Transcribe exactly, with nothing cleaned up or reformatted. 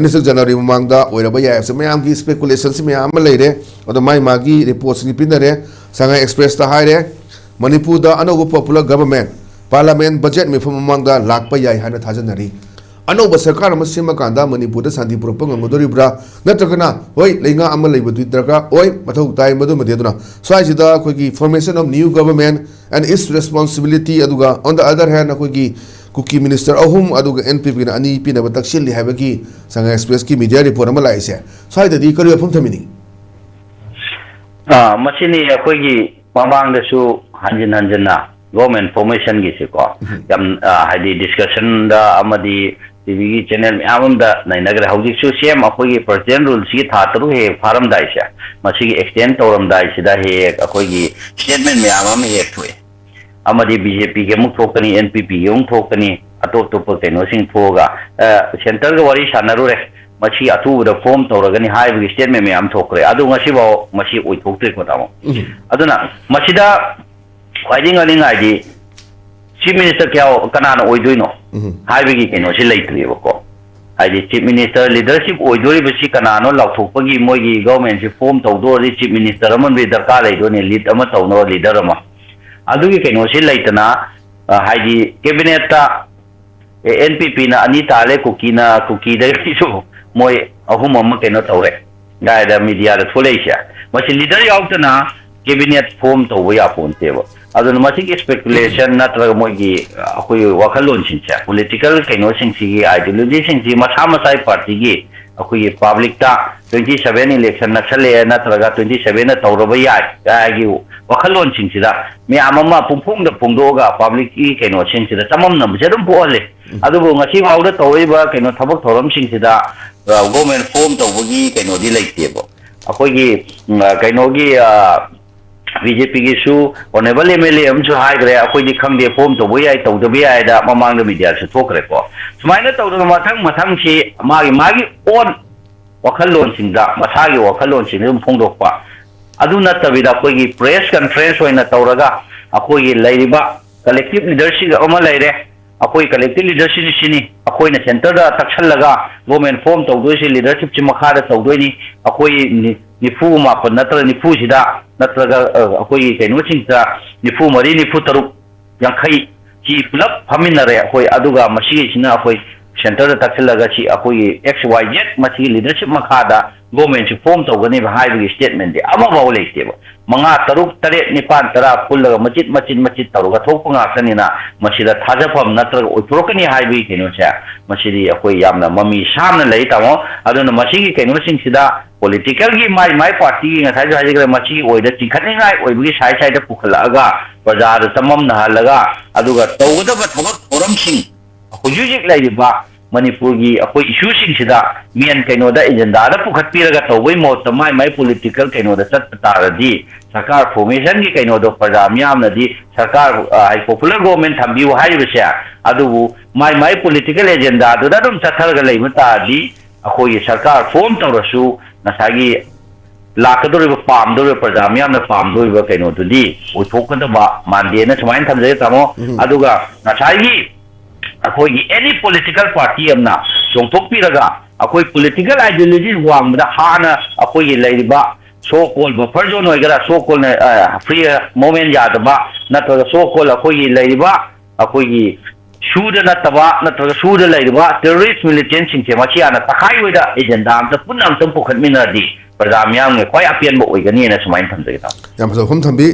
ꯑꯅꯤꯁꯨ ꯖꯅꯋꯥꯔꯤ ꯃꯃꯥꯡꯗ ꯑꯣꯏꯔꯕ ꯌꯥꯏ ꯍꯥꯏꯕꯁꯦ ꯃꯌꯥꯝꯒꯤ speculation ꯁꯤ ꯃꯌꯥꯝ ꯑꯃ ꯂꯩꯔꯦ꯫ ꯑꯗꯣ ꯃꯥꯒꯤ ꯃꯥꯒꯤ report ꯁꯤꯡꯗꯤ ꯄꯤꯅꯔꯦ꯫ ꯁꯉꯥꯏ Express ꯇ ꯍꯥꯏꯔꯦ, ꯃꯅꯤꯄꯨꯔꯗ ꯑꯅꯧꯕ popular government, parliament budget ꯃꯤꯐꯝ ꯃꯃꯥꯡꯗ ꯂꯥꯛꯄ ꯌꯥꯏ ꯍꯥꯏꯅ ꯊꯥꯖꯅꯔꯤ꯫ ꯑꯅꯧꯕ ꯁꯔꯀꯥꯔ ꯑꯃ ꯁꯦꯝꯃꯀꯥꯟꯗ ꯃꯅꯤꯄꯨꯔꯗ ꯁꯥꯟꯇꯤ ꯄꯨꯔꯛꯄ ꯉꯝꯒꯗꯣꯔꯤꯕ꯭ꯔꯥ? ꯅꯠꯇ꯭ꯔꯒꯅ, ꯍꯣꯏ, ꯂꯩꯉꯥꯛ ꯑꯃ ꯂꯩꯕꯗꯨꯗꯤ ꯗꯔꯀꯥꯔ ꯑꯣꯏ, ꯃꯊꯧ ꯇꯥꯏ, ꯃꯗꯨꯃꯗꯤ꯫ ꯑꯗꯨꯅ ꯁ꯭ꯋꯥꯏꯁꯤꯗ ꯑꯩꯈꯣꯏꯒꯤ formation of new government and its responsibility, ꯑꯗꯨꯒ on the other hand ꯑꯩꯈꯣꯏꯒꯤ ꯀꯨꯀꯤ minister ꯑꯍꯨꯝ, ꯑꯗꯨꯒ N P P ꯅ ꯑꯅꯤ ꯄꯤꯅꯕ ꯇꯛꯁꯤꯜꯂꯤ ꯍꯥꯏꯕꯒꯤ ꯁꯉꯥꯏ Express ꯀꯤ media report ꯑꯃ ꯂꯥꯛꯏꯁꯦ, ꯁ꯭ꯋꯥꯏꯗꯗꯤ ꯀꯔꯤ ꯋꯥꯐꯝ ꯊꯝꯕꯤꯅꯤꯡꯉꯤ? ꯑꯥ, ꯃꯁꯤꯅꯤ ꯑꯩꯈꯣꯏꯒꯤ ꯃꯃꯥꯡꯗꯁꯨ ꯍꯟꯖꯤꯟ ꯍꯟꯖꯤꯟꯅ government formation ꯒꯤꯁꯤꯀꯣ, ꯌꯥꯝ, ꯑꯥ, ꯍꯥꯏꯗꯤ discussion ꯗ ꯑꯃꯗꯤ T V ꯒꯤ channel ꯃꯌꯥꯝ ꯑꯃꯗ ꯅꯩꯅꯈ꯭ꯔꯦ꯫ ꯍꯧꯖꯤꯛꯁꯨ same ꯑꯩꯈꯣꯏꯒꯤ president rule ꯁꯤꯒꯤ ꯊꯥ ꯇꯔꯨꯛ ꯍꯦꯛ ꯐꯥꯔꯝꯗꯥꯏꯁꯦ, ꯃꯁꯤꯒꯤ extend ꯇꯧꯔꯝꯗꯥꯏꯁꯤꯗ ꯍꯦꯛ ꯍꯦꯛ ꯑꯩꯈꯣꯏꯒꯤ statement ꯃꯌꯥꯝ ꯑꯃ ꯍꯦꯛ ꯊꯣꯛꯑꯦ꯫ ꯑꯃꯗꯤ B J P ꯒꯤ ꯑꯃꯨꯛ ꯊꯣꯛꯀꯅꯤ, N P P ꯒꯤ ꯑꯃꯨꯛ ꯊꯣꯛꯀꯅꯤ, ꯑꯇꯣꯞ ꯑꯇꯣꯞꯄ ꯀꯩꯅꯣꯁꯤꯡ ꯊꯣꯛꯑꯒ, ꯑ, centre ꯒ ꯋꯥꯔꯤ ꯁꯥꯟꯅꯔꯨꯔꯦ, ꯃꯁꯤ ꯑꯊꯨꯕꯗ form ꯇꯧꯔꯒꯅꯤ ꯍꯥꯏꯕꯒꯤ statement ꯃꯌꯥꯝ ꯊꯣꯛꯈ꯭ꯔꯦ꯫ ꯑꯗꯨ ꯉꯁꯤꯐꯥꯎ ꯃꯁꯤ ꯑꯣꯏꯊꯣꯛꯇ꯭ꯔꯤꯀꯣ, ꯇꯥꯃꯣ꯫ ꯑꯗꯨꯅ ꯃꯁꯤꯗ ꯈ꯭ꯋꯥꯏꯗꯒꯤ ꯉꯛꯅꯤꯡꯉꯥꯏꯗꯤ chief minister ꯀꯌꯥ, ꯀꯅꯥꯅ ꯑꯣꯏꯗꯣꯏꯅꯣ ꯍꯥꯏꯕꯒꯤ ꯀꯩꯅꯣꯁꯤ ꯂꯩꯇ꯭ꯔꯤꯕꯀꯣ꯫ ꯍꯥꯏꯗꯤ chief minister leadership ꯑꯣꯏꯗꯣꯔꯤꯕꯁꯤ ꯀꯅꯥꯅꯣ ꯂꯥꯎꯊꯣꯛꯄꯒꯤ, ꯃꯣꯏꯒꯤ government ꯁꯤ form ꯇꯧꯗꯣꯔꯗꯤ chief minister ꯑꯃꯗꯤ ꯗꯔꯀꯥꯔ ꯂꯩꯗꯣꯏꯅꯤ, lead ꯑꯃ ꯇꯧꯅꯕ leader ꯑꯃ꯫ ꯑꯗꯨꯒꯤ ꯀꯩꯅꯣꯁꯤ ꯂꯩꯇꯅ, ꯑ, ꯍꯥꯏꯗꯤ cabinet ꯇ, ꯑꯦ, N P P ꯅ ꯑꯅꯤ ꯇꯥꯜꯂꯦ, ꯀꯨꯀꯤꯅ, ꯀꯨꯀꯤꯗꯒꯤꯁꯨ ꯃꯣꯏ ꯑꯍꯨꯝ ꯑꯃ ꯀꯩꯅꯣ ꯇꯧꯔꯦ꯫ ꯗꯥꯏꯗ media ꯗ ꯊꯣꯛꯂꯛꯏꯁꯦ, ꯃꯁꯤ leader ꯌꯥꯎꯗꯅ cabinet form ꯇꯧꯕ ꯌꯥꯄꯣꯟꯇꯦꯕ꯫ ꯑꯗꯨꯅ ꯃꯁꯤꯒꯤ speculation ꯅꯠꯇ꯭ꯔꯒ ꯃꯣꯏꯒꯤ, ꯑ, ꯑꯩꯈꯣꯏꯒꯤ ꯋꯥꯈꯜꯂꯣꯟꯁꯤꯡꯁꯦ, political ꯀꯩꯅꯣꯁꯤꯡꯁꯤꯒꯤ, ideology ꯁꯤꯡꯁꯤ ꯃꯁꯥ ꯃꯁꯥꯒꯤ party ꯒꯤ ꯑꯩꯈꯣꯏꯒꯤ public ꯇ twenty seven election ꯅꯛꯁꯜꯂꯛꯑꯦ ꯅꯠꯇ꯭ꯔꯒ twenty seven ꯗ ꯇꯧꯔꯕ ꯌꯥꯏ ꯍꯥꯏꯒꯤ ꯋꯥꯈꯜꯂꯣꯟꯁꯤꯡꯁꯤꯗ ꯃꯌꯥꯝ ꯑꯃ ꯄꯨꯡꯐꯣꯡꯗ ꯐꯣꯡꯗꯣꯛꯑꯒ public ꯀꯤ ꯀꯩꯅꯣꯁꯤꯡꯁꯤꯗ ꯆꯃꯝꯅꯕꯁꯦ ꯑꯗꯨꯝ ꯄꯣꯛꯍꯜꯂꯦ꯫ ꯑꯗꯨꯕꯨ ꯉꯁꯤ ꯐꯥꯎꯗ ꯇꯧꯔꯛꯏꯕ ꯀꯩꯅꯣ ꯊꯕꯛ ꯊꯧꯔꯝꯁꯤꯡꯁꯤꯗ, ꯑ, government form ꯇꯧꯕꯒꯤ ꯀꯩꯅꯣꯗꯤ ꯂꯩꯇꯦꯕ꯫ ꯑꯩꯈꯣꯏꯒꯤ, ꯎꯝ, ꯑ, ꯀꯩꯅꯣꯒꯤ, ꯑ, B J P ꯒꯤꯁꯨ honourable M L A ꯑꯃꯁꯨ ꯍꯥꯏꯈ꯭ꯔꯦ, "ꯑꯩꯈꯣꯏꯗꯤ ꯈꯪꯗꯦ, form ꯇꯧꯕ ꯌꯥꯏ, ꯇꯧꯗꯕ ꯌꯥꯏꯗ", ꯃꯃꯥꯡꯗ media ꯁꯨ ꯊꯣꯛꯈ꯭ꯔꯦꯀꯣ꯫ ꯁꯨꯃꯥꯏꯅ ꯇꯧꯗꯅ ꯃꯊꯪ ꯃꯊꯪꯁꯤ ꯃꯥꯒꯤ ꯃꯥꯒꯤ own ꯋꯥꯈꯜꯂꯣꯟꯁꯤꯡꯗ, ꯃꯁꯥꯒꯤ ꯋꯥꯈꯜꯂꯣꯟꯁꯤꯡꯗ ꯑꯗꯨꯝ ꯐꯣꯡꯗꯣꯛꯄ꯫ ꯑꯗꯨ ꯅꯠꯇꯕꯤꯗ ꯑꯩꯈꯣꯏꯒꯤ press conference ꯑꯣꯏꯅ ꯇꯧꯔꯒ ꯑꯩꯈꯣꯏꯒꯤ ꯂꯩꯔꯤꯕ collective leadership ꯑꯃ ꯂꯩꯔꯦ, ꯑꯩꯈꯣꯏ collective leadership ꯁꯤꯅꯤ, ꯑꯩꯈꯣꯏ ꯑꯩꯈꯣꯏꯅ centreꯗ ꯇꯛꯁꯜꯂꯒ government form ꯇꯧꯗꯣꯏꯁꯦ leadershipꯁꯤ ꯃꯈꯥꯗ ꯇꯧꯗꯣꯏꯅꯤ꯫ ꯑꯩꯈꯣꯏ ꯅꯤ-, ꯅꯤꯐꯨ ꯃꯥꯄꯟ ꯅꯠꯇ꯭ꯔꯒ ꯅꯤꯐꯨꯁꯤꯗ, ꯅꯠꯇ꯭ꯔꯒ, ꯑ, ꯑꯩꯈꯣꯏꯒꯤ ꯀꯩꯅꯣꯁꯤꯡꯁꯤꯗ ꯅꯤꯐꯨ ꯃꯔꯤ, ꯅꯤꯐꯨ ꯇꯔꯨꯛ, ꯌꯥꯡꯈꯩ ꯁꯤ ꯄꯨꯂꯞ ꯐꯝꯃꯤꯟꯅꯔꯦ ꯑꯩꯈꯣꯏ꯫ ꯑꯗꯨꯒ ꯃꯁꯤꯒꯤꯁꯤꯅ ꯑꯩꯈꯣꯏ centreꯗ ꯇꯛꯁꯤꯜꯂꯒ ꯁꯤ ꯑꯩꯈꯣꯏꯒꯤ X Y Z ꯃꯁꯤꯒꯤ leadership ꯃꯈꯥꯗ governmentꯁꯤ form ꯇꯧꯒꯅꯦꯕ ꯍꯥꯏꯕꯒꯤ statementꯗꯤ ꯑꯃꯐꯥꯎ ꯂꯩꯇꯦꯕ꯫ ꯃꯉꯥ, ꯇꯔꯨꯛ, ꯇꯔꯦꯠ, ꯅꯤꯄꯥꯟ, ꯇꯔꯥ ꯄꯨꯜꯂꯒ ꯃꯆꯤꯠ, ꯃꯆꯤꯠ, ꯃꯆꯤꯠ ꯇꯧꯔꯒ ꯊꯣꯛꯄ ꯉꯥꯛꯇꯅꯤꯅ ꯃꯁꯤꯗ ꯊꯥꯖꯐꯝ ꯅꯠꯇ꯭ꯔꯒ ꯑꯣꯏꯊꯣꯔꯛꯀꯅꯤ ꯍꯥꯏꯕꯒꯤ ꯀꯩꯅꯣꯁꯦ, ꯃꯁꯤꯗꯤ ꯑꯩꯈꯣꯏ ꯌꯥꯝꯅ ꯃꯃꯤ ꯁꯥꯝꯅ ꯂꯩ, ꯇꯥꯃꯣ꯫ ꯑꯗꯨꯅ ꯃꯁꯤꯒꯤ ꯀꯩꯅꯣꯁꯤꯡꯁꯤꯗ politicalꯒꯤ ꯃꯥꯏ ꯃꯥꯏ partyꯒꯤ ꯉꯁꯥꯏꯁꯨ ꯍꯥꯏꯖꯈ꯭ꯔꯦ, ꯃꯁꯤꯒꯤ ꯑꯣꯏꯗ ꯆꯤꯡꯈꯠꯅꯤꯡꯉꯥꯏ ꯑꯣꯏꯕꯒꯤ side sideꯗ ꯄꯨꯈꯠꯂꯛꯑꯒ ꯄ꯭ꯔꯖꯥꯗ ꯆꯃꯝꯅꯍꯜꯂꯒ ꯑꯗꯨꯒ ꯇꯧꯒꯗꯕ ꯊꯕꯛ ꯊꯧꯔꯝꯁꯤꯡ ꯍꯧꯖꯤꯛ ꯍꯧꯖꯤꯛ ꯂꯩꯔꯤꯕ ꯃꯅꯤꯄꯨꯔꯒꯤ ꯑꯩꯈꯣꯏ issueꯁꯤꯡꯁꯤꯗ main ꯀꯩꯅꯣꯗ agendaꯗ ꯄꯨꯈꯠꯄꯤꯔꯒ ꯇꯧꯕꯩ ꯃꯍꯨꯠꯇ ꯃꯥꯏ ꯃꯥꯏ political ꯀꯩꯅꯣꯗ ꯆꯠꯄ ꯇꯥꯔꯗꯤ ꯁꯔꯀꯥꯔ formationꯒꯤ ꯀꯩꯅꯣꯗꯣ ꯄ꯭ꯔꯖꯥ ꯃꯤꯌꯥꯝꯅꯗꯤ ꯁꯔꯀꯥꯔ, ꯑ, ꯍꯥꯏ, popular government ꯊꯝꯕꯤꯌꯨ ꯍꯥꯏꯔꯤꯕꯁꯦ, ꯑꯗꯨꯕꯨ ꯃꯥꯏ ꯃꯥꯏ political agendaꯗꯨꯗ ꯑꯗꯨꯝ ꯆꯠꯊꯔꯒ ꯂꯩꯕ ꯇꯥꯔꯗꯤ ꯑꯩꯈꯣꯏꯒꯤ ꯁꯔꯀꯥꯔ form ꯇꯧꯔꯁꯨ ꯉꯁꯥꯏꯒꯤ ꯂꯥꯛꯀꯗꯧꯔꯤꯕ, ꯄꯥꯝꯗꯧꯔꯤꯕ, ꯄ꯭ꯔꯖꯥ ꯃꯤꯌꯥꯝꯅ ꯄꯥꯝꯗꯧꯔꯤꯕ ꯀꯩꯅꯣꯗꯨꯗꯤ ꯑꯣꯏꯊꯣꯛꯀꯗꯕ ꯃꯥꯟꯗꯦꯅ ꯁꯨꯃꯥꯏꯅ ꯊꯝꯖꯒꯦ, ꯇꯥꯃꯣ꯫ ꯎꯝ꯫ ꯑꯗꯨꯒ ꯉꯁꯥꯏꯒꯤ ꯑꯩꯈꯣꯏꯒꯤ any political party ꯑꯃꯅ ꯆꯣꯡꯊꯣꯛꯄꯤꯔꯒ ꯑꯩꯈꯣꯏ political ideology ꯋꯥꯡꯃꯗ ꯍꯥꯟꯅ ꯑꯩꯈꯣꯏꯒꯤ ꯂꯩꯔꯤꯕ so called buffer zone ꯑꯣꯏꯒꯦꯔꯥ, so called, ꯑ, free movement ꯌꯥꯗꯕ, ꯅꯠꯇ꯭ꯔꯒ so called ꯑꯩꯈꯣꯏꯒꯤ ꯂꯩꯔꯤꯕ ꯑꯩꯈꯣꯏꯒꯤ ꯁꯨꯗ ꯅꯠꯇꯕ ꯅꯠꯇ꯭ꯔꯒ ꯁꯨꯗ ꯂꯩꯔꯤꯕ terrorist militantꯁꯤꯡꯁꯦ ꯃꯁꯤ ꯍꯥꯟꯅ ꯇꯛꯈꯥꯏꯕꯗ agenda ꯑꯝꯇ ꯄꯨꯟꯅ ꯑꯝꯇꯪ ꯄꯨꯈꯠꯃꯤꯟꯅꯔꯗꯤ ꯄ꯭ꯔꯖꯥ ꯃꯤꯌꯥꯝꯒꯤ ꯈ꯭ꯋꯥꯏ ꯑꯄꯦꯟꯕ ꯑꯣꯏꯒꯅꯤꯅ ꯁꯨꯃꯥꯏꯅ ꯊꯝꯖꯒꯦ, ꯇꯥꯃꯣ꯫ ꯌꯥꯝ ꯐꯖꯕ ꯋꯥꯐꯝ ꯊꯝꯕꯤ꯫